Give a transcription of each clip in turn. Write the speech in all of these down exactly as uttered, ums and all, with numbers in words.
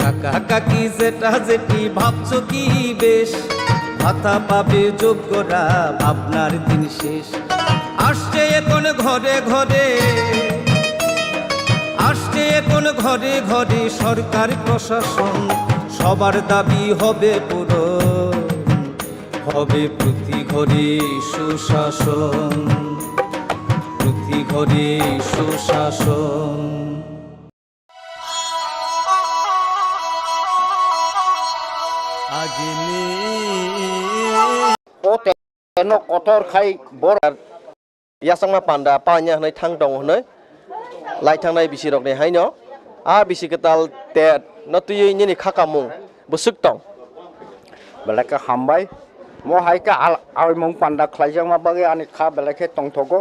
কাকাকাকি জেঠাজেঠি ভাবছো কি বেশ, ভাতা পাবে যোগ্যরা, ভাবনার দিন শেষ। আসছে এখন ঘরে ঘরে, আসছে এখন ঘরে ঘরে সরকার প্রশাসন, সবার দাবি হবে পূরণ, হবে প্রতি ঘরে সুশাসন, প্রতি ঘরে সুশাসন। O te no kotor khai bor. Yasakma panda panya hwnwi thang tongo hwnwi lai thangnai bisirokni haino a bisi kwtal te no twiwi nini kha kamung bwswk tong. Belai khe hambai. Mo hai khe al-, aimung panda khlaijakma bagwi ani kha belai khe tongthogo.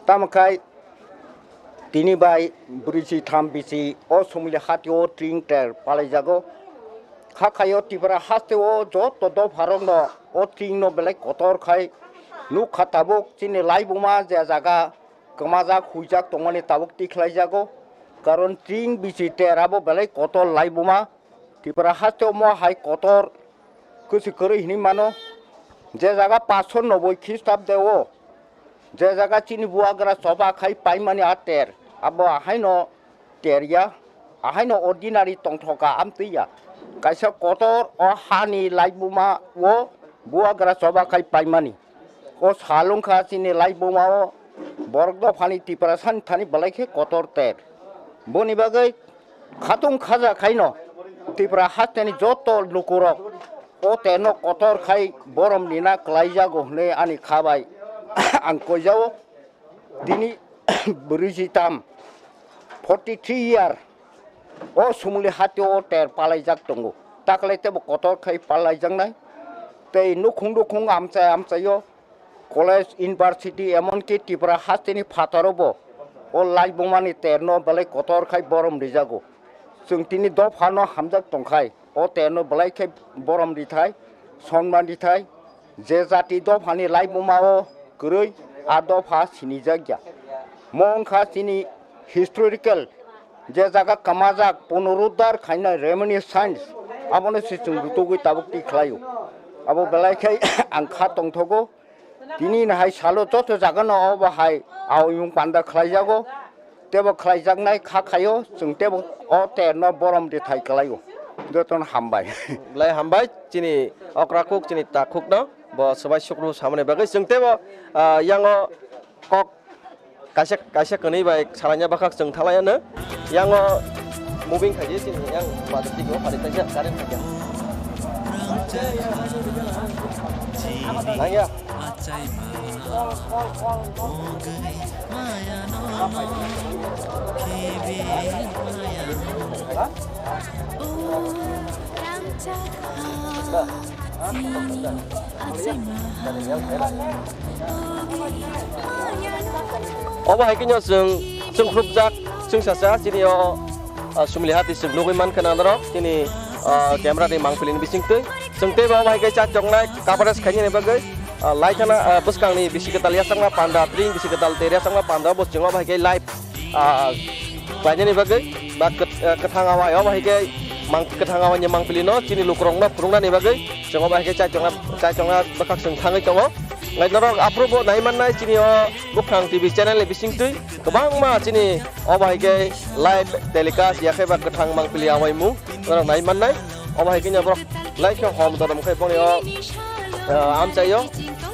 Tamo khai tini bai brwi si tham bisi o Sumli hati o tring ter palaijago. Kha khaio Tripura haste o joto dopharokno o tring no belai kotor khai nuk kha tabuk chini laibuma je jaga kwmajak huijak tongmani tabuk tikhlaijago. Karon tring bisi ter abo belai kotor laibuma. Tripura haste omo hai kotor kwchwi kwrwi hinwi mano. Je jaga paanch sho noboi Khristabde o, je jaga chini buagra choba khai paimani a ter, abo ahaino ter ya, ahaino ordinary tongthoka amtwi ya. Kaisa kotor o hani laibuma o buagra choba khai paimani. O sal wngkha chini laibuma o borok dophani Tiprasani thani belai khe kotor ter. Boni bagwi khatung khaja khaino Tripura hasteni joto lukurok o terno kotor khai borom nina kwlaijago hwnwi ani kha bai ang koijao. Tini brwi si tham, forty three year, o Sumli hati o ter palaijak tongo. Taklai tebo kotor khai palaijaknai. Tei nukhung nukhung amchai amchaio college, university, emonki Tripura hasteni phatharobo o laibumani terno belai kotor khai borom rijago. Chwng tini dophano hamjak tongkhai, o terno belai khe borom rithai, sonman rithai. Je jati dophani laibumao kwrwi, a dopha sinijak ya. Mo wngkha chini historical, je jaga kwmajak punoruddhar khainai reminiscence, abono se chwng rutugwi tabuk twi khlaio. Abo belai khe ang kha tongthogo. Tini nahai salo joto jagano obo hai aoimung panda khlaijago. Tebo khlaijaknai kha khaio, chwng tebo o terno borom de thai khlaio. Jotono hambai. Belai hambai chini okra kuk chini takhukno bo swbai sukru samani bagwi chwng tebo, ah, yango kok kaisa, kaisa kwnwi bai salaina bwkhak chwng thalaiano yango moving khaidi chini yang bathik o pari kaisa current khaidi. Nangya. Obo hai khe no chwng, chwng khulupjak, chwng sacha, chini o, ah, Sumli hati chwng nugwi mankha na norok, chini, ah, camera ni mangpili ni bisingtwi. Chwng teibo omo hai khe chachoknai coverage khainani bagwi, ah, laithana, ah, bwskangni bisi kwtal yachakma panda, tring bisi kwtal tei yachakma panda bo chwng omo hai khe live, ah, khlainani bagwi ba kwt-, ah, kwthang awai omo hai khe mang-, kwthang awaini mangpili no chini lukurokno phunuknani bagwi chwng omo hai khe chaichokna, chaichokna bwkhak chwng thangwi tongo. Nai norok aphuru bo nai mannai chini o Bukhang T V channel ni bisingtwi kwbangma chini omo hai khe live telecast ya khe ba kwthang mangpili awaimung norok nai mannai. Omo hai khe borok lai khe hom dodom khai boni o, ah, amchaio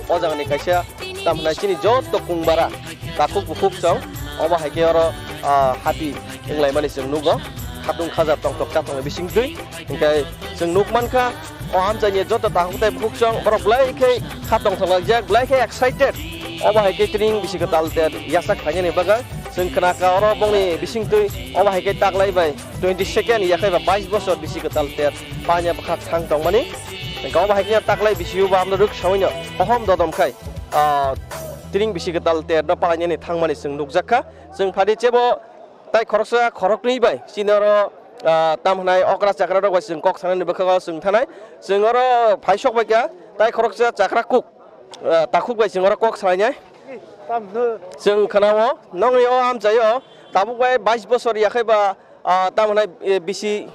o jagani kaisa tam hwnai chini joto kungbara takhuk bukhuk chong omo hai khe oro, ah, hati wnglaimani chwng nugo. Khatung khaja tongthok chatongni bisingtwi hwnkhe chwng nuk mankha o amchaini joto takhuk tei bukhuk chong borok belai khe kha tongthok laijak, belai khe excited. Omo hai khe tring bisi kwtal ter yachak khainani bagwi chwng khnakha oro bongni bisingtwi omo hai khe taklai bai twenty second ya khe ba bais bosor bisi kwtal ter panya bwkhak thang tongmani. Hwnkhe omo hai khe taklai bisi o bo amno rwk sawino ohom dodom khai, ah, tring bisi kwtal ter no palainani thangmani chwng nukjak kha. Chwng phadi chebo tai khoroksa khoroknwi bai chini oro, ah, tam hwnai okra chakra rok bai chwng kok sanani bwkhago chwng thanai. Chwng oro phai sok bai kha tai khoroksa chakra kuk, ah, takhuk bai chwng oro kok salainai. Chwng khwnao nongni o amchaio tabuk bai bais bosor ya khe ba, ah, tam hwnai, eh, bisi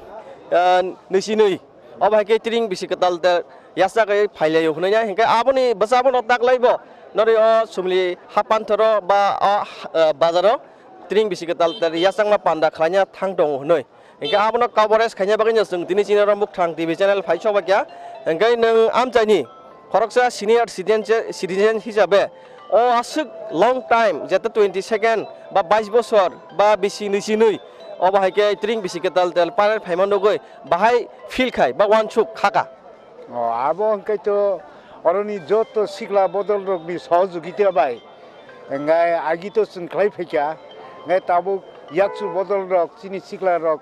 ah, nui si nui. Obo hai khe tring bisi kwtal ter yachak oi phai lai o hwnwi ya. Hinkhe aboni bwsa bono tak lai bo. Nori o Sumli hapanthoro ba o, ah, bazaro tring bisi kwtal ter yachakma panda khlaina thang tongo hwnwi. Hinkhe abono coverage khaina bagwi no chwng tini chini oro Mukthang T V channel phai sok bakya. Hinkhe nwng amchaini khoroksa senior citizen, citizen hisabe o aswk long time, jeta twenty second ba bais bosor ba bisi nui si nui, obo hai khe tring bisi kwtal ter parai phaima nugwi bahai feel khai ba uansuk khaka. O, abo hwnkhe to oroni joto sikla bodol rokni sohojogita bai, hwnkhe agi to chwng khlai phaikha, hwnkhe tabuk yakchu bodol rok chini sikla rok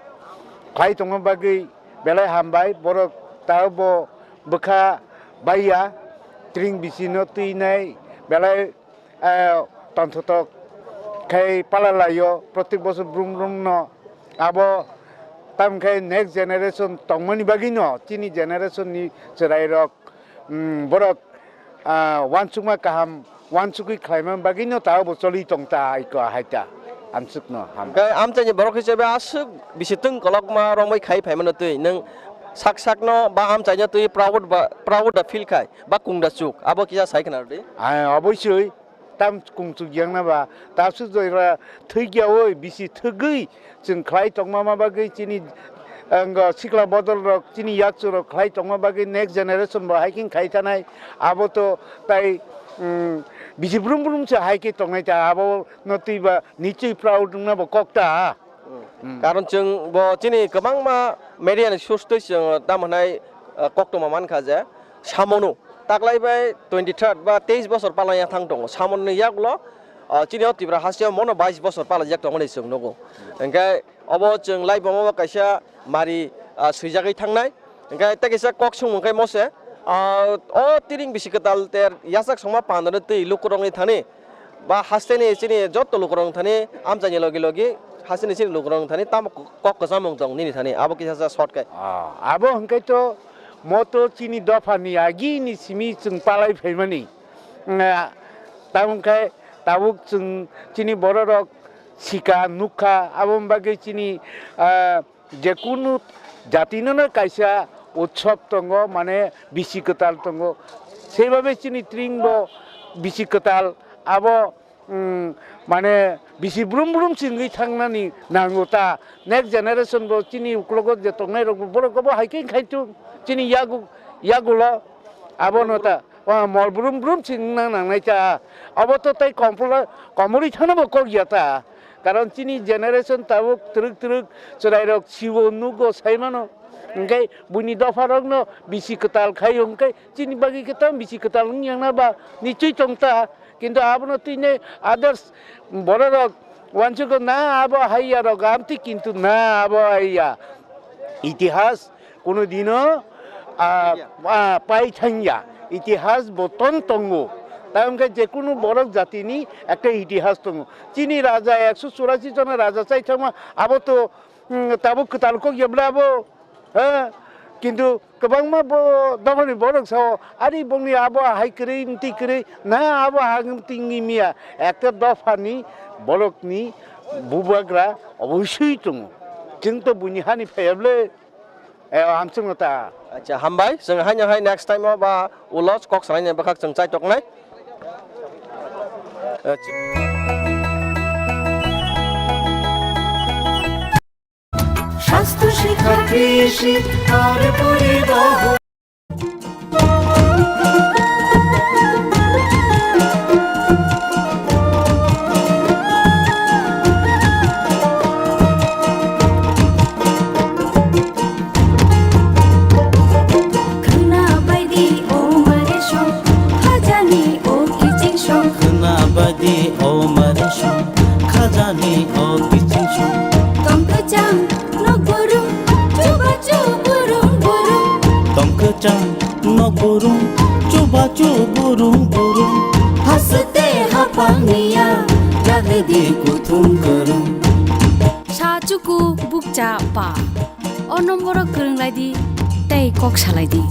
khlai tongma bagwi belai hambai, borok tabukbo bwkha baiya, tring bisino twinai belai, eh, tongthotok khai pala laio, protek bosor brum brum no. Abo tamkhe next generation tongmani bagwino chini generation ni chwrai rok, mm, borok, ah, uansukma kaham uansugwi khlaima bagwino ta obo choli tong ta aiko hai ta. Amsukno ham. Hwnkhe amchaini borok hisabe aswk bisi twng kolokma romwi khai phaimano twi nwng sak sakno ba amchaino twi proud ba, proud da feel khai ba kung da chuk abo kisa sai khna rwdi. Ai, obosoi. Tam kungchuk yang na ba, ta su jora thwi kya oi, bisi thwgwi chwng khlai tongma ma bagwi chini, ang, sikla bodol rok, chini yakchu rok khlai tongma bagwi next generation bo hiking khai tanai, abo to tai, um, bisi brum brum se hai khe tongnai ta, abo no twi ba nichoi proud wngna bo kok ta. Hmm. Karon chwng bo chini kwbangma media ni source twi chwng tamo hwnai, uh, koktwma mankha je samono taklai bai twenty third ba teis bosor palai ya thang tongo. Samoni yagulo, uh, chini o Tripura hasteo mono bais bosor palai jak tongmani chwng nugo. Hwnkhe obo chwng lai bomo bo kaisa mari, uh, swijagwi thangnai. Hwnkhe tei kaisa kok songmung khe mose, ah, o tring bisi kwtal ter yachak songma pandani twi lukurokni thani ba hasteni chini joto lukurokni thani amchaini logi logi hasteni chini lukurokni thani tamo kok kwchamung tong nini thani abo kisa sa short khe. Ah, abo hwnkhe to moto chini dophani agini simi chwng palai phaimani. Nga, tamo khe tabuk chwng chini bororok sika nukha, aboni bagwi chini, ah, Jekunu jatinono kaisa utsob tongo, mane bisi kwtal tongo. Seibabe chini tring bo bisi kwtal, abo, mm, mane bisi brum brum se wngwi thangnani nango ta. Next generation bo chini uklogo je tongnai rok bo borok bo hai khe khai thung chini yagu, yagulo abono ta. O mol brum brum se wngna nangnai ta. Abo to tei kompolo-, komorwi thangno bo kok ya ta. Karon chini generation tabuk twrwk twrwk chwrairok siwo nugo sai mano. Hwnkhe buini dopharokno bisi kwtal khai hwnkhe chini bagwi khe tamo bisi kwtal wngya na ba nichoi tong ta. Kintu abono tini others bororok uansugo na abo hai ya rok amtwi kintu na abo hai ya. Itihas Kono dino, ah, ah, pai thangya. Itihas bo ton tongo. Tamo khe je kunu borok jatini ekta itihas tongo. Chini raja ekso churasi jona raja chai thangma, abo to, mm, tabuk kwtal kok yabla abo, ha? Kintu kwbangma bo dophani borok sao, ari bongni abo hai kwrwi, mtwi kwrwi, na abo ha mtwi wngwi miya. Ekta dophani borokni bubagra obosui tongo. Chwng to buini hani phaiya ble. Eh, hamsung no ta. Acha, hambai. Chwng haino hai next time o ba ulo kok salaini bwkhak chwng chai toknai. Acha. স্বাস্থ্য শিক্ষা কৃষি আর পরিবহন। Khwna baidi o mare song, khajani o kiching song. Khwna baidi o mare song, khajani o kiching song. Tong kwchang nok burum, chubachu burum burum. Tong kwchang nok burum, chubachu burum burum. Haste haphang niya, jagdi kuthum kwrwng. Sa chuku bukcha pa. O nomboro kwrwng lai di, tei kok salai di.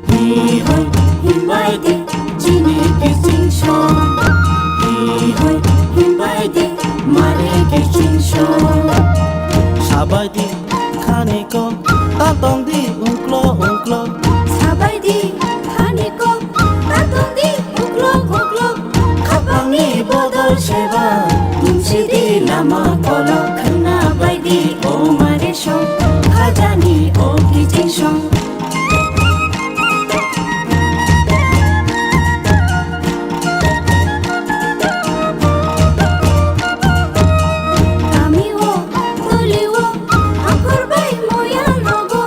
Hi hoi himbai di, chini kiching song. Hi hoi himbai di, mare kiching song. Sabai di, khani kok, Tatong di ungklo ungklo. Sabai di hani kok. Tatong di uklok uklok. Khapangni bodol seba. Tumsi di lama kolok. Khwna bai di o mare song. Khajani o kiching song. Kami o, tuli o, akhor bai moya nogo.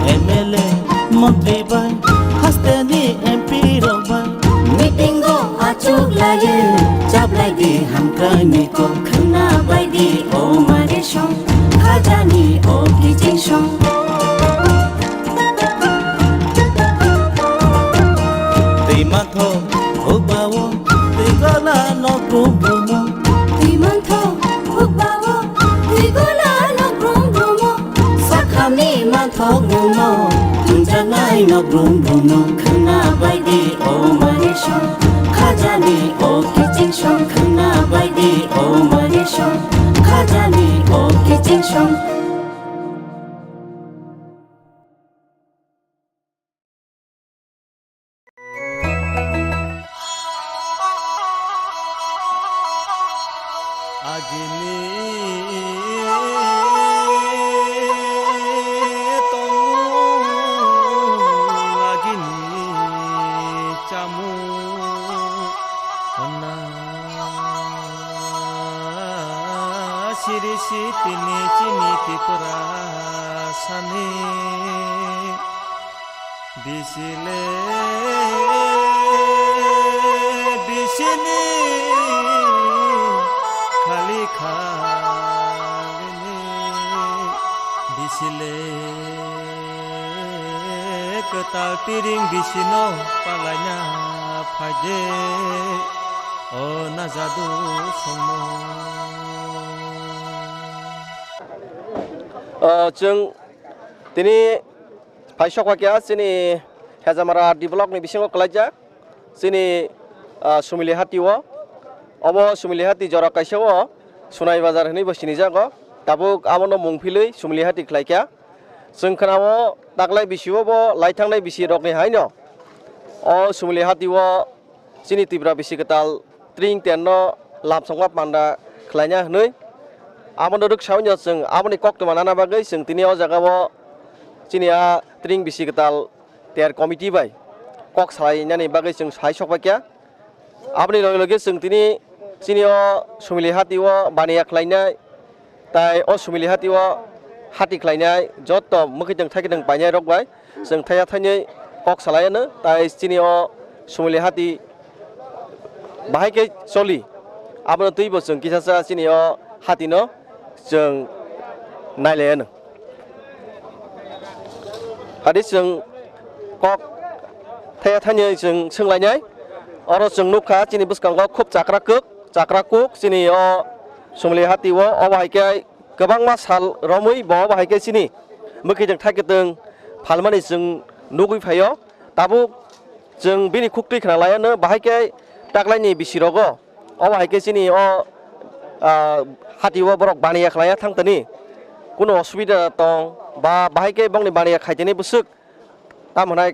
M L A, montri bai, haste ni M P rok bai. Meeting o achuk laye, chaplai di hamkrai ni kok khwna bai di o mare song, khajani o kiching song. Twi mantho hukbao, twi gola nok brum brumo. Twi mantho hukbao, twi gola nok brum brumo. Sakhamni manthok muno, tunjaknai nok brum brumo. Khwna bai di o mani song, khajani o kiching song. Khwna bai di o mani song, khajani o kiching song. Agini tongmung, agini chamung hwnna siri sitini chini Tripura sani. Bisile bisini khali khalini bisile kwtal piring bisino palaina phaide o najadu songmo. O chwng tini phai sokphaikha chini Hejamara D block ni bisingo kwlaijak chini, ah, Sumili Hati o. Obo Sumili Hati jora kaisa o Sunai Bazar hinwi bo sinijago. Tabuk abono mung philwi Sumili Hati khlaikha. Chwng khwnao taklai bisi o bo lai thangnai bisi rokni haino o Sumili Hati o chini Tripura bisi kwtal tring terno lamsongma panda khlaina hwnwi. Abono rwksaui no chwng aboni koktwma nana bagwi chwng tini o jaga o chini a tring bisi kwtal ter committee bai kok salainani bagwi chwng sai sokphaikha. Aboni loge loge chwng tini chini o Sumili Hati o baniya khlainai. Tai o Sumili Hati o hati khlainai joto mwkhwtwng thaikhe tong painai rok bai chwng thaya thainwi kok salai ano. Tai chini o Sumili Hati bahai khe choli, abono twibo chwng kisa sa chini o hati no chwng nailai ano. Hadi chwng kok thaya thainwi chwng swnglainai. Oro chwng nukha chini bwskango khub chakra kwk. Chakra kuk chini o Sumili Hati o, obo hai khe kwbangma sal romwi bo obo hai khe chini mwkhwtwng thaikhe tong phalmani chwng nugwi phaio. Tabuk chwng bini khuktwi khna laiano, bahai khe taklaini bisi rogo obo hai khe chini o, ah, hati o borok baniya khlaiya thang tani, kuno osubida tong ba bahai khe bongni baniya khaitani bwswk. Tamo hwnai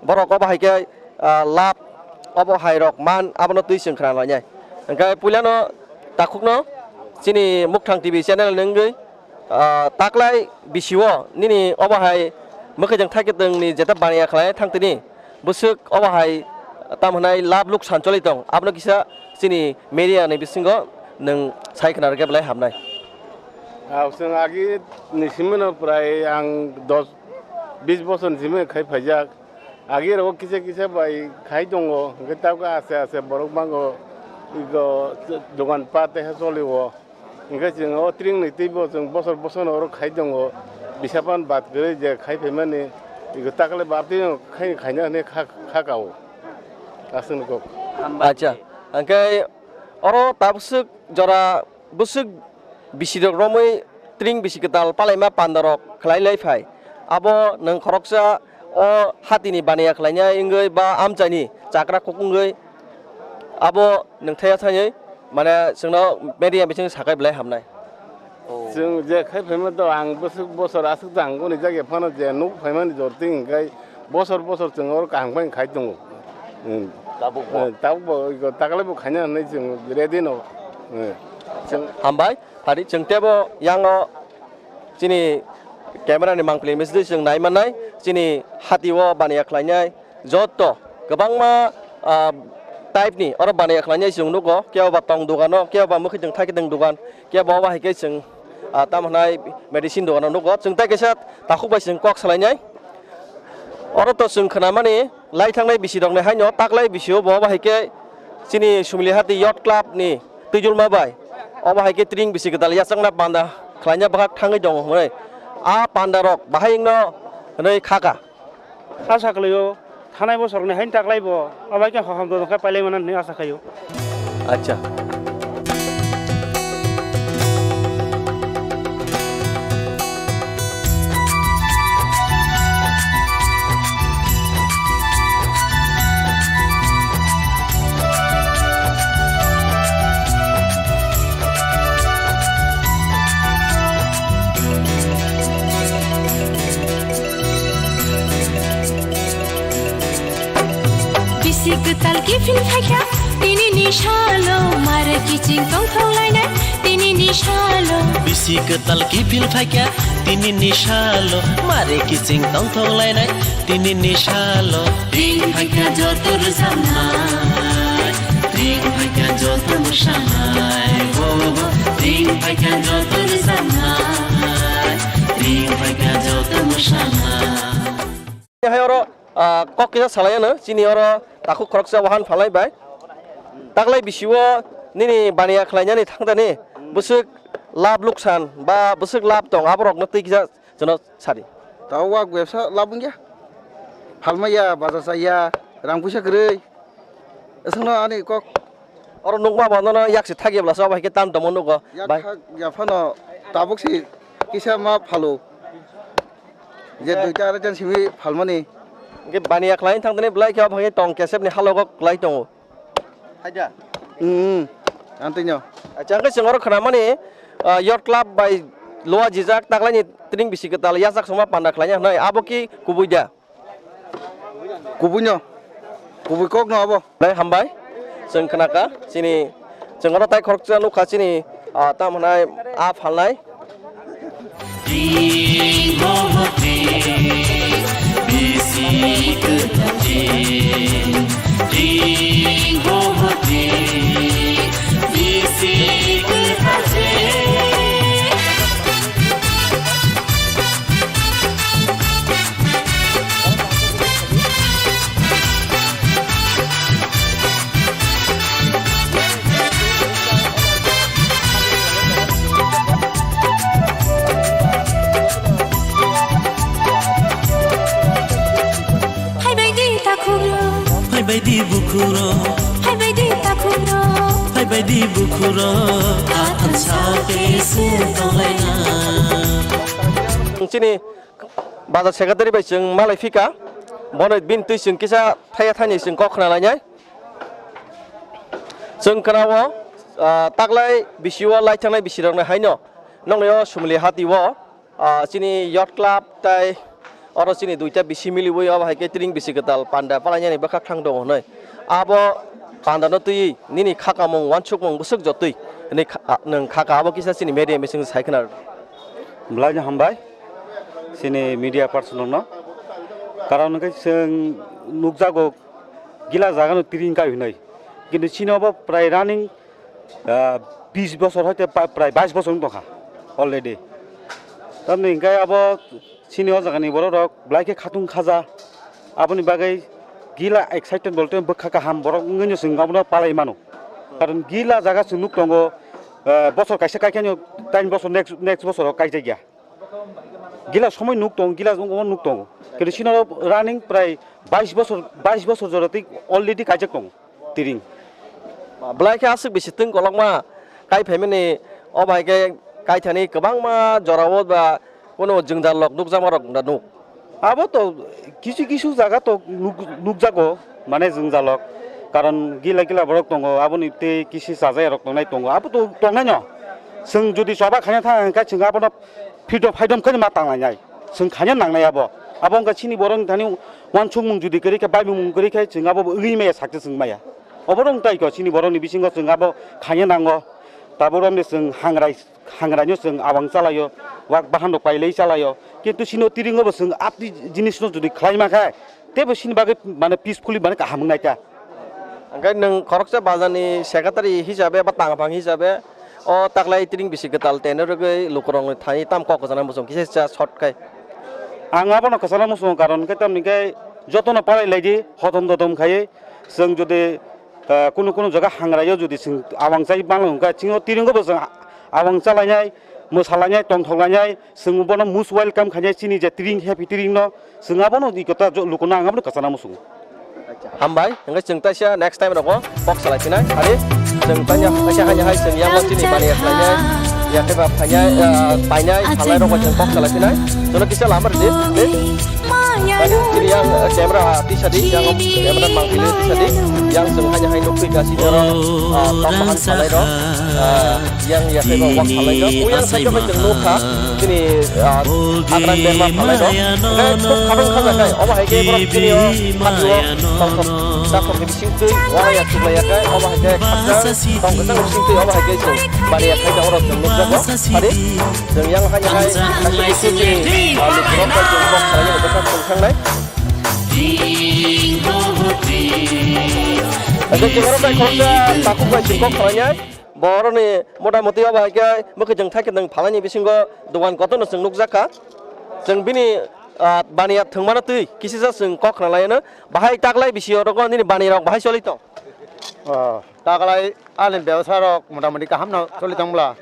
borok obo hai khe, ah, lab obo hai rok man abono twi chwng khna lainai. Hwnkhe puilano takhukno chini Mukthang T V channel ni wngwi, ah, taklai bisi o nini obo hai mwkhwtwng thaikhe tongni jeta baniya khlai thang tini bwswk obo hai tamo hwnai lab luksan choli tong abono kisa chini media ni bisingo nwng sai khna rwkhe belai hamnai. Ah, chwng agi ni simi no prai ang dos bis bosor ni simi khai phaijak. Agi rogo kisa kisa bai khai tongo, hwnkhe tabukhe aste aste borok bango, ego dogan pat tei ha choli o. Hwnkhe chwng o tring ni twi bo chwng bosor bosor no oro khai tongo. Bisa pan bad kwrwi je khai phaimani, ego takle bab twi khai, khaina hwnwi kha, kha kao. Aswk ni kok. Acha, hwnkhe oro tabuk swk jora bwswk bisirok romwi tring bisi kwtal palaima pandarok khlai lai phai. Abo nwng khoroksa o hatini baniya khlainai wngwi ba amchaini chakra kuk wngwi abo nwng thaya thaywi mane chwngno media bising sakai belai hamnai. Chwng je khai phaima to ang bwswk bosor aswk jang goni jagya phano je nuk phaimani jorti hwnkhe bosor bosor chwng oro kaham khe khai tongo. Hmm. Tabuk bo. Eh, tabuk bo, iko taklai bo khaina hinwi chwng ready no. Eh, chwng Hambai, phari chwng tebo yango chini camera ni mangpili misdi chwng nai mannai, chini hati o baniya khlainai, joto kwbangma, ah, type ni oro baniya khlainai chwng nugo, kebo ba tong dogano, kebo ba mwkhwtwng thaikitwng dogan, kebo ba hai khe chwng, ah, tamo hwnai medicine dogano nugo. Chwng tai kaisa takhuk bai chwng kok salainai. Oro to chwng khnamani lai thangnai bisi rokni haino taklai bisio bo ba hai khe chini Sumili Hati Youth Club ni twijulma bai obo hai khe tring bisi kwtal yachakna panda khlaina bwkhak thangwi tongo hwnwi. A panda rok bahai wngno hwnwi kha kha. Asa khlaio, thanai bosorokni haino taklai bo, abo hai khe hohom tongkhe pailai mano hinwi asa khaio. Acha. Bisi kwtal kiphil phaikha, tini ni salo, mare kiching tongthok lainai, tini ni salo. Bisi kwtal kiphil phaikha, tini ni salo, mare kiching tongthok lainai, tini ni salo. Ring phaikha joto rwchapnai, ring phaikha joto mwsanai, oh, oh, oh. Ring phaikha joto rwchapnai, ring phaikha joto mwsanai. Hai oro, ah, kok kisa salai ano, chini oro takhuk khoroksa wahan phalai bai. Taklai bisio nini baniya khlainani thangtani bwswk lab luksan ba bwswk lab tong, aborokno twi kisa chwngno sadi. Tao wak bebsa lab wngya. Phalmaya, baja chaya, rang puisa kwrwi. Aswkno ani kok. Oro nukma bo nono yak se thakya bwlasa obo hai khe tam tongmo nugo. Yak bai. Thak ya phano tabuk se kisa ma phalo. Je duita arai jan simi phalmani. Hwnkhe baniya khlai thangtani belai khe obo hai khe tong kesep ni halogo kwlai tongo. Haida. Hmm. Antino. Acha hwnkhe chwng oro khnamani, ah, Youth Club bai Loa Jijak taklaini tring bisi kwtal yachak songma panda khlaina hwnwi abo ki kubui da? Kubuino, kubui kokno abo. Dai hambai, chwng khnakha, chini, chwng oro tai khoroksa nukha chini, ah, tamo hwnai, ah, phalnai. Phaibai di takhukro. Phaibai di bukhukro. Phaibai di takhukro. Phaibai di bukhukro. Athan sao tei se tonglaina. Chini bazar secretary bai chwng malai phika. Bono bini twi chwng kisa thaya thani chwng kok khna lainai. Chwng khna o, ah, taklai bisi o lai thangnai bisi rokni haino. Nokni o Sumli hati o. Ah, chini Youth Club tai oro chini duita bisi miliwi obo hai khe tring bisi kwtal panda palainani bwkhak thang tongo hwnwi. Abo pandano twiwi nini khakamung wansukmung bwswk jotwi hwnwi kha-, ah, nwng khaka abo kisa chini media meeting sai khna. Belai no hambai chini media person rokno. Karon hwnkhe chwng nukjago gila jagano tring kai hwnwi. Kintu chini obo prai running ah, bis bosor hoite pa-, prai bais bosor wng tongkha already. Tamni hwnkhe abo chini o jagani borok rok belai khe khatung khaja. Aboni bagwi gila excited bolte bwkha kaham borok wngwi no chwng abono palai mano. Karon gila jaga chwng nuk tongo, ah, bosor kaisa kaikha no tain bosor next, next bosor o kaijak ya. Gila somoi nuk tongo, gila wng-, wng nuk tongo. Kintu chini o running prai bais bosor, bais bosor jora twi already kaijak tongo. Tring. Belai khe aswk bisi twng kolokma kai phaimani, o bai khe kaithani kwbangma jorao ba kono jwngjal rok nukjakma rok da nuk. Abo to kisu kisu jaga to nuk-, nukjago, mane jwngjal rok. Karon gila gila borok tongo, aboni tei kisi chajai rok tongnai tongo. Abo to tongnai no. Chwng jodi choba khaina thang hwnkhe chwng abono freedom, freedom khe ma tanglainai. Chwng khaina nangnai abo. Abo wngkha chini borokni thani uansukmung jodi kwrwi khe, baimung kwrwi khe chwng abo wngwi maya, success wng maya. Obo wng tai kho chini borokni bisingo chwng abo khaina nango. Tabuk romni chwng hangrai, hangraino chwng abang chalaio, wak bahan rok pailai chalaio. Kintu chini tiringo bo chwng atwi jinisno jodi khlai ma khe, teibo chini bagwi mane peacefully mane kaham wng nai kha. Hwnkhe nwng khoroksa bazarni secretary hisabe ba tangphang hisabe o taklai tring bisi kwtal tenwi rwgwi lukurokni thani tam kok kwchangna muchung kisa kisa short khai. Ang abono kwchangna muchungo, karon hwnkhe tamni khe jotono palai lai di, hodom dodom khaiwi chwng jodi, ah, kunu kunu jaga hangraio jodi chwng abang chai mano hwnkhe chini o tiringo bo chwng abang chalainai, mwsalainai, tongthoklainai, chwng bono most welcome khainai chini je tring, happy tring no. Chwng abono iko ta jo-, lukuno ang abono kwchana muchungo. Hambai, hwnkhe chwng taisa next time rogo kok salai phinai. Ari chwng tanya kaisa haino hai chwng yango chini baniya khlainai, yakhe ba phainai, ah, painai, salai rogo chwng kok salai phinai. Jono kisa lamar di, di. Tani chini yang, eh, camera, ah, tisa di, yang camera mang phinai tisa di. Yang chwng haino hai nukphi ka sini ro, ah, kok mahan salai ro. Ah, yang yakhe ba wak phalai do. Uyang side o chwng nukha. Chini, ah, hagrang berma phalai do. Hwnkhe thuk khatong kha jakai. Obo hai khe borok chini o hati o tongthok, tongthok ni bising twi wara ya thuklai ya kai. Obo hai khe khakchang tong kwchang ni bising twi obo hai khe chwng bari ya khai da oro chwng nukjago. Hari chwng yang hai hai kaisa bising chini, ah, lukurok bai chwng kok khalai ya bwkha chwng thangnai. Hwnkhe chwng oro bai khoroksa takhuk bai chwng kok khalai nai. Borokni motamoti obo hai khe mwkhwtwng thai kwtwng phalai ni bisingo dogan kotorno chwng nukjak kha. Chwng bini, ah, baniya thwngmano twi kisisa chwng kok khna lai anw. Bahai taklai bisi orogo nini baniya rok bahai choli tong? Oh, taklai ani bebsa rok motamoti kaham no choli tong bwla?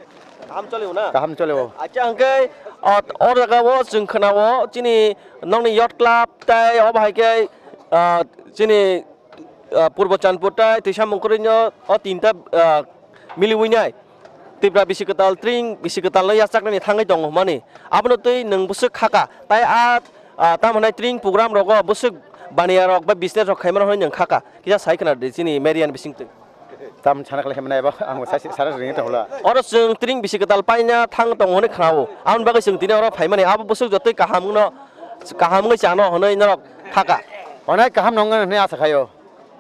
Kaham choli o na? Kaham choli o. Acha hwnkhe, ah, o jaga o chwng khna o chini nokni yacht club tai obo hai khe, ah, chini ah, Purbo Chandpur tai Twisa Mungkwrwino o tinta, ah, miliwi nai. Tripura bisi kwtal tring bisi kwtalno yachaknani thangwi tongo hwnmani. Abono twi nwng bwswk khaka. Tai a, ah, tamo hwnai tring program rogo bwswk baniya rok ba business rok khaimano hwnwi nwng khaka. Kisa sai khna di chini media ni bisingtwi. Tam sana khlai khaimani abo ang sai sana ringwi tongla. Oro chwng tring bisi kwtal paina thang tongo hwnwi khnao. Aboni bagwi chwng tini oro phaimani abo bwswk jotoi kaham wngno, kaham wngwi chano hwnwi norok khaka. Onai kaham nongna hwnwi asa khaio.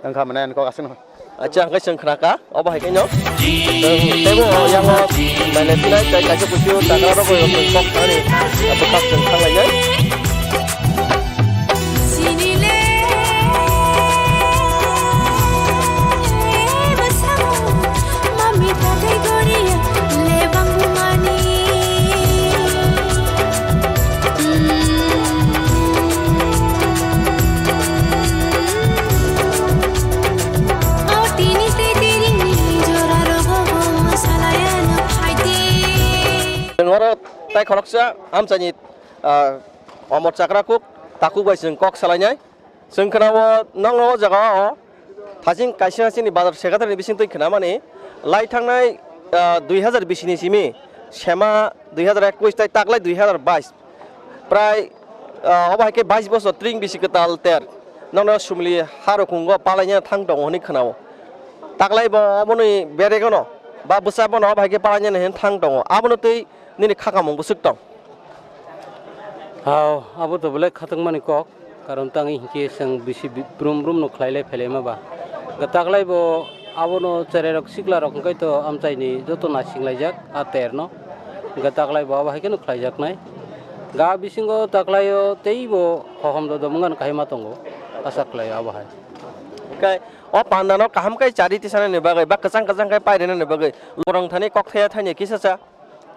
Wngkha mane ani kok aswkno. Acha, hwnkhe chwng khna kha, obo hai khe no. Chwng teibo yango nainai phinai tei kaisa kuisu tagra rok bai rok chwng kok khnani bwkhak chwng thang lainai. Chwng oro tai khoroksa amchaini, ah, omor chakra kuk takhuk bai chwng kok salainai. Chwng khwnao nokno o jaga o thaching kaisa chini bazar sekhathani bisingtwi khwnamani lai thangnai, ah, dui hazar bisi ni simi sema dui hazar ekwis tai taklai dui hazar bais. Prai, ah, obo hai khe bais bosor tring bisi kwtal ter. Nokno sumli ha rukhungo palaina thang tongo hwnwi khwnao. Taklai bo oboni berego no ba bwsa bono obo hai khe palaina hwn thang tongo. Abono twi nini kha kamung bwswk tong? Hao, abo to belai khatungmani kok, karon tang hinkhe chwng bisi bi-, brum brum no khlai lai phai lai ma ba. Gwtaklai bo abono cherai rok sikla rok hwnkhe to amchaini joto nasing laijak a ter no. Gwtaklai bo abo hai kheno khlaijaknai. Ga bisingo taklaio teibo hohom dodom wngkha no kahima tongo, asa khlaio abo hai. Hwnkhe o panda no kaham khe chari tisanani bagwi ba kwchang kwchang khe pairwnani bagwi lorong thani kok thaya thani kisa cha.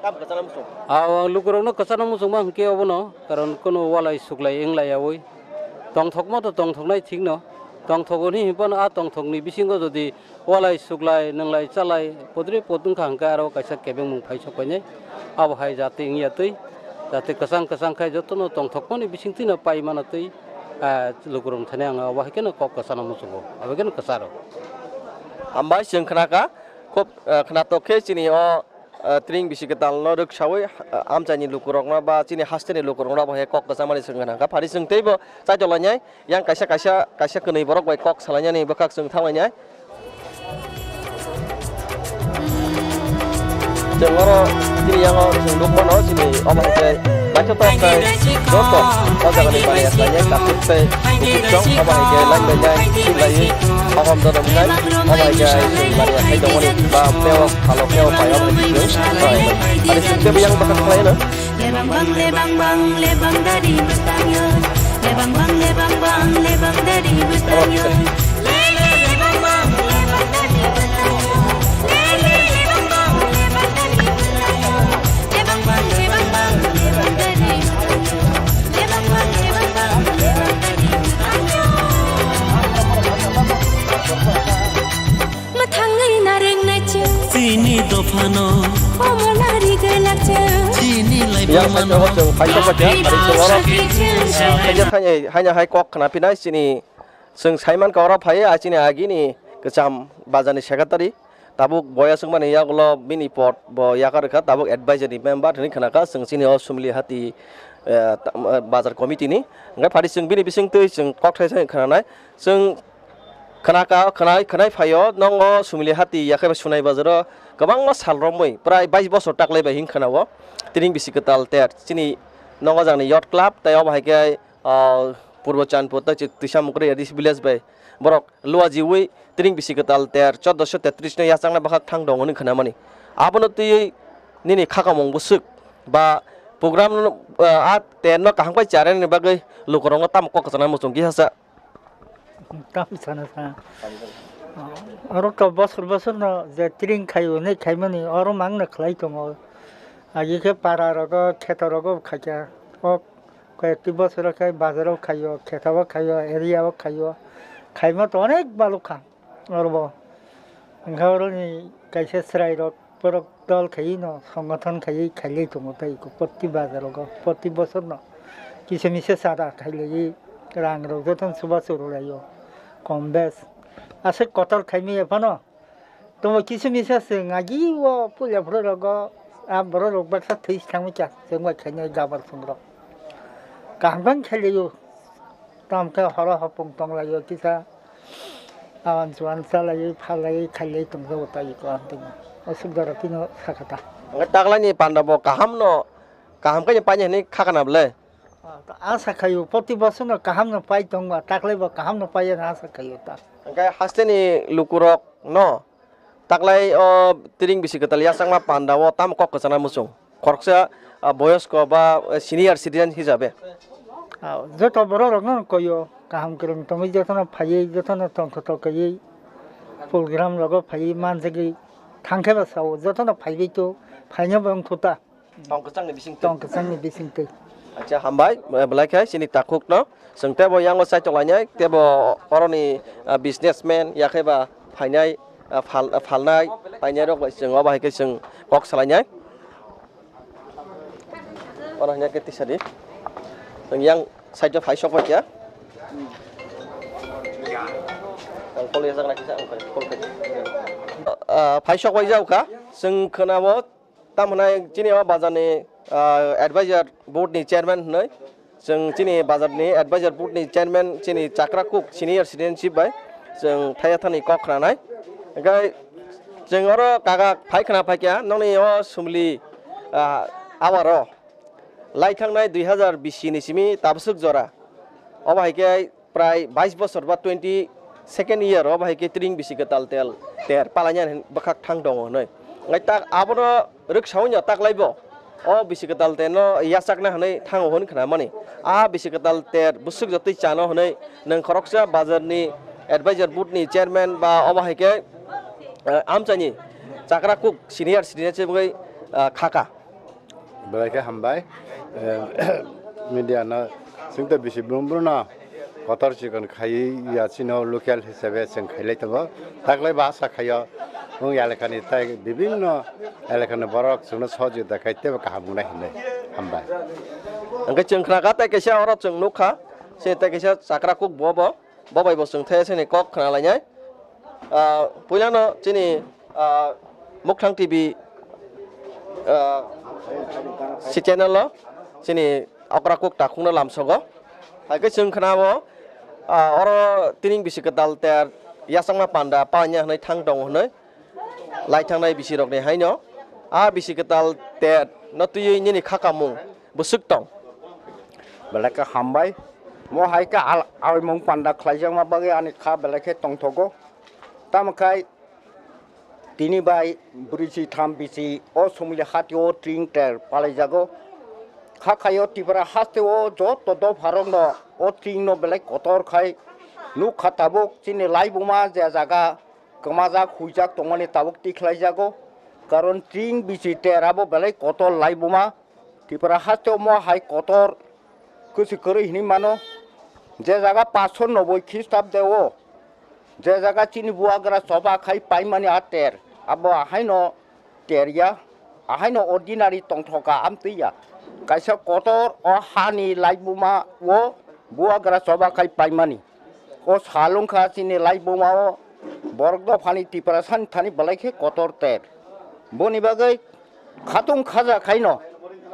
Tam kwchana muchung. Ah, lukurokno kwchana muchungma hwnkhe obono, karon kunu walai suklai wnglayawi. Tongthokma to tongthoknai thikno. Tongthogo hwnwi hinphano a tongthokni bisingo jodi walai suklai, nwnglai, chalai, podre pod wngkha hwnkhe aro kaisa kebengmung phai sokpainai. Abo hai jati wngya twi, jati kwchang kwchang khai jotono tongthokmani bisingtwino pai mano twi, ah, lukurokni thani ang abo hai kheno kok kwchana muchungo. Abo kheno kwcharo. Hambai chwng khnakha, khub, ah, khnatok khe chini o ah, tring bisi kwtalno rwksawi, ah, amchaini lukurokno ba chini hasteni lukurokno bo hai kok kwchamani swngna hwnkha. Phari chwng teibo chaitoklanai, yang kaisa, kaisa, kaisa kwnwi borok bai kok salainani bwkhak chwng thanglainai. Chwng oro chini yango chwng nukmano chini omo hai khe naithotok khe joto o jagani baniya khlainai takhuk tei bukhuk chwng omo hai khe line by line chini laiwi hokom dono wngnai omo hai khe chwng baniya khai tongmani ba teo phalo teo pai omo hai khe chwng bai. Ani chwng tebo yang bwkha khlaino. Lebang bang, lebang bang, lebang dari bwtang yo. Lebang bang, lebang bang, lebang dari bwtang yo. Le, le, lebang bang, lebang dari bwtang yo. Le, le, lebang bang, lebang dari bwtang yo. Lebang bang, lebang bang, lebang dari bwtang yo. Lebang bang, lebang bang, lebang dari bwtang yo. Mwthangwi narwknai chwng. Chini dophano. Omo nari gwlak chwng. Chini yang laibumano. Sakao chwng phaisok bacha, ari chwng oro. Khaija thani, haino hai kok khna phinai chini chwng saiman ka oro phai, a chini agini kwcham bajani secretary. Tabuk boya swngmani yagulo bini pod bo yakar kha, tabuk advisory member hwnwi khna kha, chwng chini o Sumli Hati, eh, ta-, eh, bazar committee ni. Hwnkhe phari chwng bini bisingtwi chwng kok thai thai khna nai. Chwng khna ka, khna, khna phaio, nongo Sumili Hati, yakhe ba Sunai Bazaro kwbangma sal romwi, prai bais bosor taklai bai hing khna o. Tiring bisi kwtal ter, chini nongo jangni Youth Club, tei obo hai khe, ah, Purbo Chandpur, tei chi-, Twisamukri, A D C village bai borok luajiwi tiring bisi kwtal ter, chordoso tetris no yachakna bwkhak thang tongo hwnwi khna mani. Abono twiwi nini khakamung bwswk ba program no, ah, a ter no kaham bai charani bagwi lukurokno tamo kok kwchangna muchung kisa sa. Tam sana sana. Oro to bosor bosor no je tiring khai hwnwi khaimani oro mangno khlai tongo. Agi khe para rogo, kheto rogo khaikha. O koyekti bosoro khe bazaro khaio, khetao khaio, area o khaio. Khaima to onek balukha oro bo. Hwnkhe oroni kaisa chwrairok borok dol khaiwi no, songothon khaiwi khailai tongo tei eko, proti bazar rogo, proti bosor no kisa misa chada khailaiwi rang rok jotono chubachu rwlaio, kom bes. Aswk kotor khaimaya phano, tomo kisa misa chwng agi o puila phuru rogo, a borok rok baksa thwi thangwi kha, chwng bai khainai gabar chwng rok. Kaham khe khailaiyo, tamo khe horo hopung tonglaio kisa. Awan chuan salai, phalai, khailai tongjago tai ko ang tini. O suk doro tino sakha ta. Hwnkhe taklaini panda bo kaham no, kaham khe paini hinwi khakana bwle? Ah, ta asa khaio, proti bosor no kaham no pai tongo, taklai bo kaham no pai ya asa khaio ta. Hwnkhe hasteni lukurok no taklai o tiring bisi kwtal yachakma panda o tamo kok kwchana muchung? Khoroksa, ah, boyosko ba, eh, senior citizen hisabe. Ah, joto borok rokno koyo, kaham kwrwng tongwi jotono phaiwi, jotono tongthotok kaiwi, program rogo phaiwi manjagwi thangkhe ba sao, jotono phaiwi to phaino bo wngkhu ta. Tong kwchangni bisingtwi. Tong kwchangni bisingtwi. Acha, hambai, eh, belai khe chini takhukno. Chwng tebo yango chaitok lainai, tebo oroni, ah, businessman, yakhe ba phainai, ah, phal-, ah, phalnai, painai rok bai chwng obo hai khe chwng kok salainai. Oro hwnwi khe tisa di. Chwng yang side o phai sok bai kha. Ang call yajaknai kisa, ang call kha. Ah, phai sok bai jak kha. Chwng khwnao Tamo hwnai chini o bazarni, ah, advisor board ni chairman hwnwi. Chwng chini bazarni advisor board ni chairman chini Chakra Cook senior citizenship bai chwng thaya thani kok khwnanai. Hwnkhe chwng oro kaga phai khwna phaikha nokni o Sumli, ah, awaro lai thangnai dui hazar bisi ni simi tabswk jora. Obo hai khe prai bais bosor ba twenty second year o bahai khe tring bisi kwtal tel ter palainani bwkhak thang tongo hwnwi. Ngai tak abono rwksaui no taklai bo o bisi kwtal ter no yachakna hwnwi thango hwn khna mani. A bisi kwtal ter bwswk jotoi chano hwnwi nwng khoroksa bazar ni advisor board ni chairman ba obo hai khe, eh, amchaini Chakra Cook senior citizen se bagwi, eh, khaka. Belai khe hambai. Eh, media no chwng tei bisi brum brum no kotor chikon khaiwi ya chino local hisabe chwng khailai tongo. Taklai ba asa khaio wng elakani tei bibinno elakani borok chwngno sohojogita khai teibo kaham wngnai hinwi hambai. Hwnkhe chwng khna kha tei kaisa oro chwng nuk kha, se tei kaisa Chakra Cook bo bo. Bo bai bo chwng thaya sini kok khna lainai. Ah, puilano chini, ah, Mukthang T V, ah, si channel o chini okra kuk takhukno lamsogo. Hai khe chwng khna o, ah, oro tining bisi kwtal ter yachakma panda paina hwnwi thang tongo hwnwi. Lai thangnai bisi rokni haino. A bisi kwtal ter no twiwi nini kha kamung bwswk tong? Belai khe hambai. Mo hai khe al-, aimung panda khlaijakma bagwi ani kha belai khe tongthogo. Tamo khai tini bai brisi tham bisi o sumli hati o tring ter palaijago. Kha khaio Tripura haste o joto dopharokno o tring no belai kotor khai nuk kha tabuk chini laibuma je jaga kwmajak huijak tongmani tabuk tikhlaijago. Karon tring bisi ter abo belai kotor laibuma. Tripura haste omo hai kotor kwchwi kwrwi hinwi mano. Je jaga paanch sho noboi Khristabde o, je jaga chini buagra choba khai paimani a ter, abo ahaino ter ya, ahaino ordinary tongthoka amtwi ya. Kaisa kotor o hani laibuma o buagra choba khai paimani. O sal wngkha chini laibuma o borok dophani Tiprasani thani belai khe kotor ter. Boni bagwi khatung khaja khaino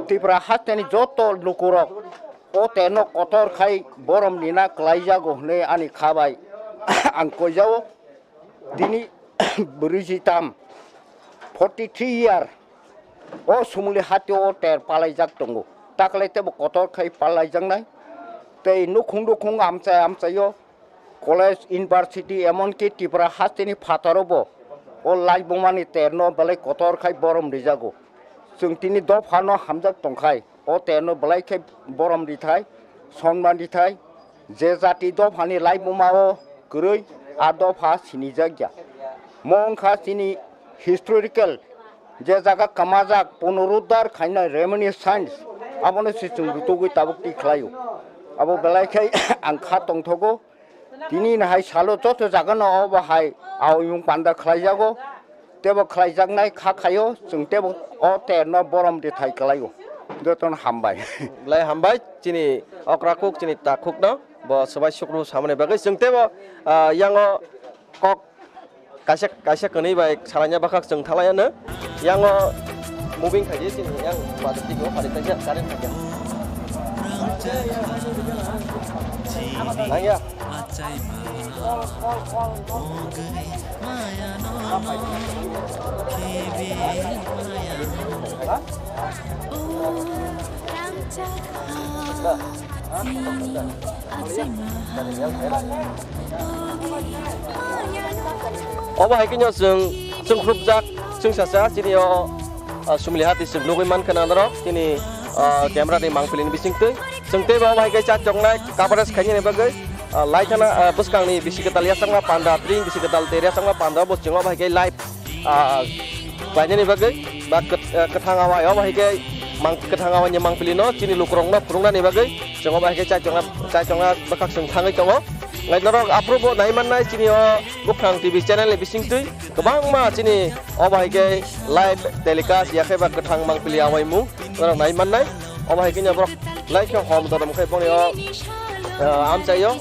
Tripura hasteni joto lukurok o terno kotor khai borom rina kwlaijago hwnwi ani kha bai ang koijao. Tini brwijitam, forty three year, o sumuli hati o ter palaijak tongo. Taklai tebo kotor khai palaijaknai. Tei nukhung nukhung amchai amchaio college, university, emonki Tripura hasteni phataro bo o laibumani terno belai kotor khai borom rijago. Chwng tini dophano hamjak tongkhai, o terno belai khe borom rithai, sonman rithai. Je jati dophani laibuma o kwrwi, a dopha sinijak ya. Mo wngkha chini historical, je jaga kwmajak punoruddhar khainai reminiscence, abono se chwng rutugwi tabuk twi khlaio. Abo belai khe ang kha tongthogo. Tini hai salo joto jagano obo hai aoimung panda khlaijago. Tebo khlaijaknai kha khaio, chwng tebo o terno borom de thai khlaio. Jotono hambai. Belai hambai chini okra kuk, chini takhukno bo swbai sukru samani bagwi. Chwng tebo, ah, yango kok kaisa, kaisa kwnwi bai salaina bwkhak chwng thalaiano. Yango moving khaidi chini yang bajak tiko pari kaisa current khaidi. Nangya. Obo hai khe no chwng, chwng khrupjak, chwng sasa, chini o, ah, sumli hati chwng nugwi mankha na norok, chini, ah, camera ni mangpili ni bisingtwi. Chwng teibo obo hai khe chak choknai coverage khainani bagwi, ah, lai khana, ah, bwskangni bisi kwtal yachakma panda, tring bisi kwtal ter yachakma panda, bo chwng obo hai khe live, ah, khlainani bagwi, ba kwt-, ah, kwthang awai obo hai khe mang-, kwthang awai ni mangpili no chini lukurok no phunuknani bagwi chwng obo hai khe chai chokna, chai chokna bwkhak chwng thangwi tongo. Lai norok aphuru bo nai mannai chini o Buphang T V channel ni bisingtwi kwbangma chini obo hai khe live telecast ya khe ba kwthang mangpili awaimung norok nai mannai. Obo hai khe borok lai khe hom dodom khai boni o, ah, amchaio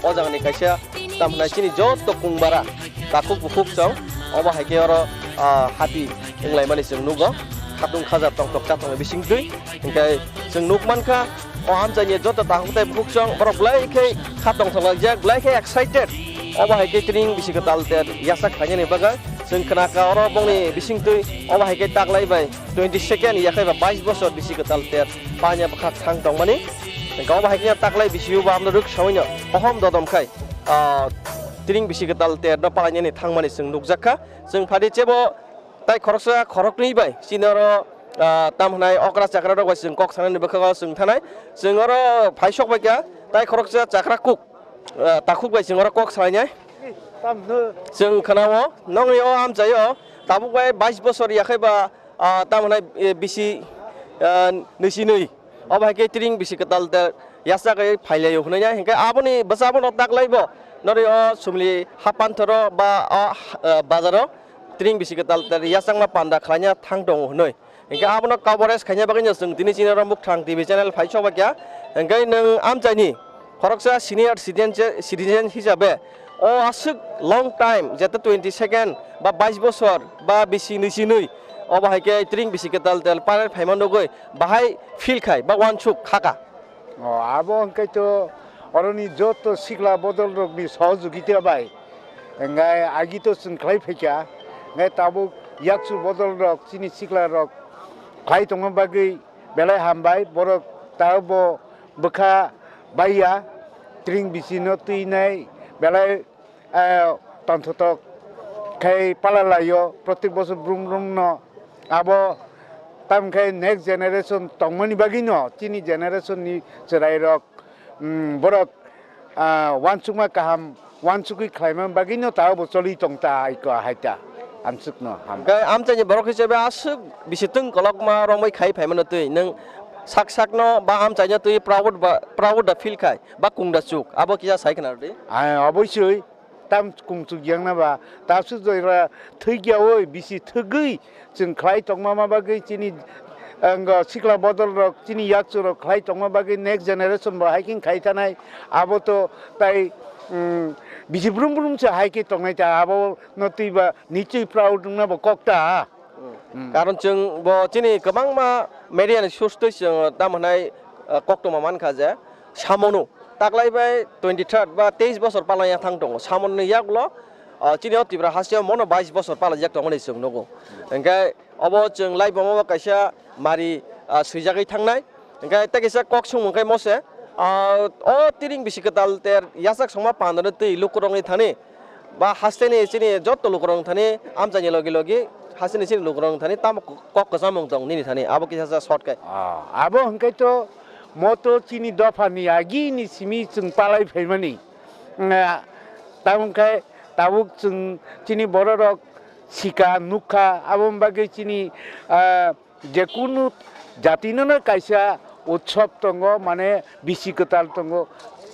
o jagani kaisa tam hwnai chini joto kungbara takhuk bukhuk chwng obo hai khe oro, ah, hati wnglaimani chwng nugo. Khatung khaja tongthok chatongni bisingtwi hwnkhe chwng nuk mankha. O amchaini joto takhuk tei bukhuk chwng borok belai khe kha tongthok laijak, belai khe excited. Obo hai khe tring bisi kwtal ter yachak khlainani bagwi chwng khnakha oro bongni bisingtwi obo hai khe taklai bai twenty second yakhai ba bais bosor bisi kwtal ter panya bwkhak thang tongmani. Hwnkhe obo hai khe taklai bisi bo amno rwk sawino kohom dodom khai, ah, tring bisi kwtal ter no palainani thangmani chwng nukjak kha. Chwng phadi chebo tai khoroksa khoroknwi bai chini oro, ah, tam hwnai okra chakra rok bai chwng kok sanani bwkhago chwng thanai. Chwng oro phaisok bai kha tai khoroksa chakra kuk, ah, takhuk bai chwng oro kok salainai. Chwng khwnao nongni o amchaio tabuk bai bais bosor yakhai ba, ah, tam hwnai, eh, bisi, ah, nwisinwi. Obo hai khe tring bisi kwtal ter yachak bai phailaio hwnwi ya. Hinkhe aboni bwsa bono taklai bo nori o sumli hapanthoro ba o, eh, bazaro tring bisi kwtal ter yachakma panda khlaina thang tongo hwnwi. Hinkhe abono coverage khaina bagwino chwng tini chini oro Mukthang T V channel phai chobakya. Hinkhe nwng amchaini khoroksa senior citizen, citizen hisabe o aswk long time, jeta twenty second ba bais bosor ba bisi nwisinwi, obo hai khe tring bisi kwtal ter panel phaima nugwi bahai feel khai ba uansuk khaka. O, abo hwnkhe to oroni joto sikla bodol rokni sohojogita bai hwnkhe agi to chwng khlai phaikha, hwnkhe tabuk Yakchu bodol rok, chini sikla rok khlai tongma bagwi belai hambai, borok tabo bwkha baiya, tring bisino twinai belai, eh, tonthotok khai pala laio, protek bosor brum brum no abo tamkhe next generation tongmani bagwi no chini generation ni chwrai rok, mm, borok, ah, uansukma kaham, uansugwi khlaima bagwino tabok choli tong ta, aiko hai ta, amsukno ham. Hwnkhe amchaini borok hisabe aswk bisi twng kolokma romwi khai phaimano twi, nwng sak sakno ba amchaino twi proud ba, proud da feel khai, ba kung da chuk, abo kisa sai khna rwdi. Ah, obosoi, tam kung chuk yang na ba, ta su jora thwi kya oi, bisi thwgwi, chwng khlai tongma ma bagwi chini, ang, sikla bodol rok, chini yakchu rok khlai tongma bagwi next generation bo hiking khai thanai, abo to tai, um, bisi brum brum se hai khe tongnai ta, abo no twi ba nichoi proud wngna bo kok ta. Hmm. Hmm. Karon chwng bo chini kwbangma media ni source twi chwng tamo hwnai, uh, koktwma mankha je samono taklai bai twenty third ba teis bosor palai ya thang tongo, samoni yagulo, uh, chini o Tripura hasteo mono bais bosor palai jak tongmani chwng nugo. Hwnkhe obo chwng lai bomo bo kaisa mari, ah, swijagwi thangnai. Hwnkhe tei kaisa kok sung hwnkhe mose, ah, o tiring bisi kwtal ter yachak songma pandani twi lukurokni thani ba hasteni chini joto lukurokni thani amchaini logi logi hasteni chini lukurokni thani tamo kok kwchangmung tong nini thani abo kisa sa short khe. Ah, abo hwnkhe to moto chini dophani agini simi chwng palai phaimani. Nga, tamo khe tabuk chwng chini bororok sika nukha, aboni bagwi chini, ah, jekunu jatinono kaisa utsob tongo, mane bisi kwtal tongo.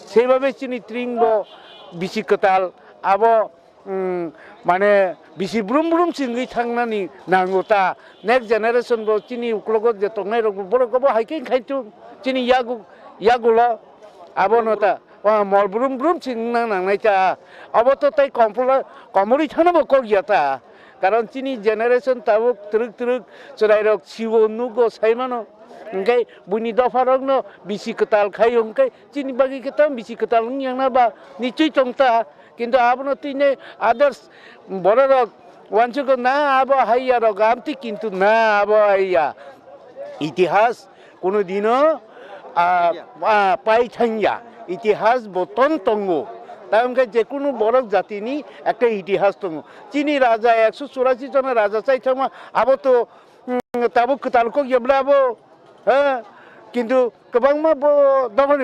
Seibabe chini tringbo bisi kwtal abo, mm, mane bisi brum brum se wngwi thangnani nango ta. Next generation bo chini uklogo je tongnairokbo borokbo hai khe khai thung chini yagu-, yagulo abono ta. O mol brum brum se wngna nangnai ta. Abo to tei kompolo-, komorwi thangno bo kok ya ta. Karon chini generation tabuk twrwk twrwk chwrairok siwo nugo sai mano. Hwnkhe buini dopharokno bisi kwtal khai hwnkhe chini bagwi khe tamo bisi kwtal wng yang na ba nichoi tong ta. Kintu abono twi ne others bororok uansugo na abo hai ya rok amtwi kintu na abo hai ya. Itihas Kunu dino, ah, ah, pai thangya. Itihas bo ton tongo. Tamo khe je kunu borok jatini ekta itihas tongo. Chini raja ekso churashi jona raja chai thangma, abo to, mm, tabuk kwtal kok yabla abo, ha? Kintu kwbangma bo dongoni